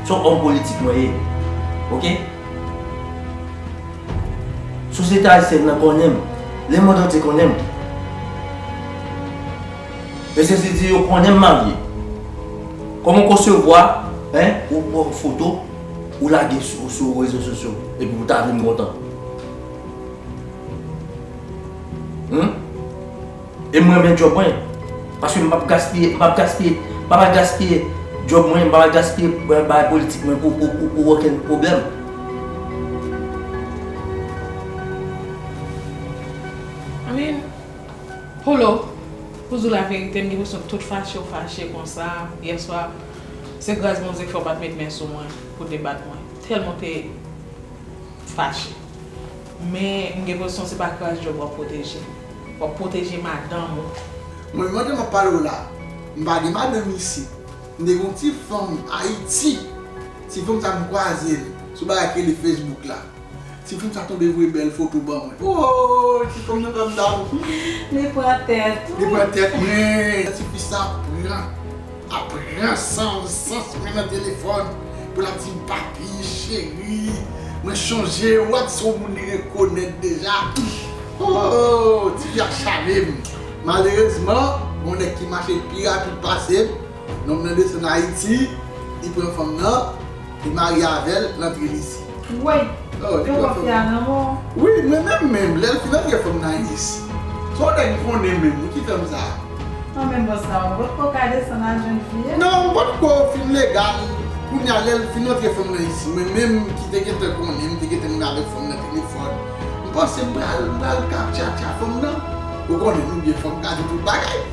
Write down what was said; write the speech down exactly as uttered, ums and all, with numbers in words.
Se yon òm politik mwen ye. Oke? Sosyete ayisyèn nan konnen m. Lemonn antye konnen m. Mesye Sidi yo konnen m marye. Kòman w konsevwa, en, ou pran foto, ou lage sou, sou rezo sosyo, epi ou ta vin kontan? Hum? E mwen renmen djòb mwen. Paske m p ap gaspiye, m p ap gaspiye, m p ap gaspiye djòb mwen, m p ap gaspiye bay politik mwen pou, pou, pou, pou okenn pwoblèm. I mean, Polo, pou di w laverite, m gen enpresyon tout fache w fache konsa yèswa. Se gras Bondye k fè w pa t met men sou mwen pou debat mwen. Tèlman w te fache. Men, m gen enpresyon se pa kras djòb w ap pwoteje. W ap pwoteje madanm ou. Mwen menm jan m ap pale w la, m pa gen madanm isit. M te gen yon ti fanm Ayiti. Ti fanm sa m kwaze l sou bagay ki rele Facebook la. Ti fanm sa tonbe voye bèl foto ban mwen. Oh, ti fanm nan fè m damou. Li pran tèt. Li pran tèt mwen. Ti fi sa pran, ap pran sans, sans mwen nan telefòn. Pou l ap di m papi, cheri, mwen chonje w, ap se yon moun li rekonèt deja. Oh, ti fi a chale m. Malerezman, gen yon nèg ki mache pi rapid pase m. Nonm nan desann Ayiti, li pran fanm nan, li marye avè l, l antre l isit. Woy! Oh, li pran fanm nan. Wi, mwen menm menm, lè l fin antre fanm nan isit. Se yon nèg m konnen menm wi ki fè m sa. An men bòs la, ou potko ka desann al jwenn fi a? Non, m potko fin legal. Kounye a, lè l fin antre fanm nan isit, mwen menm ki te gentan konnen, m te gentan menm avèk fanm nan telefòn. M panse m pral, m pral ka tchatcha fanm nan. Ou konnen nou byen, fanm ka di tout bagay.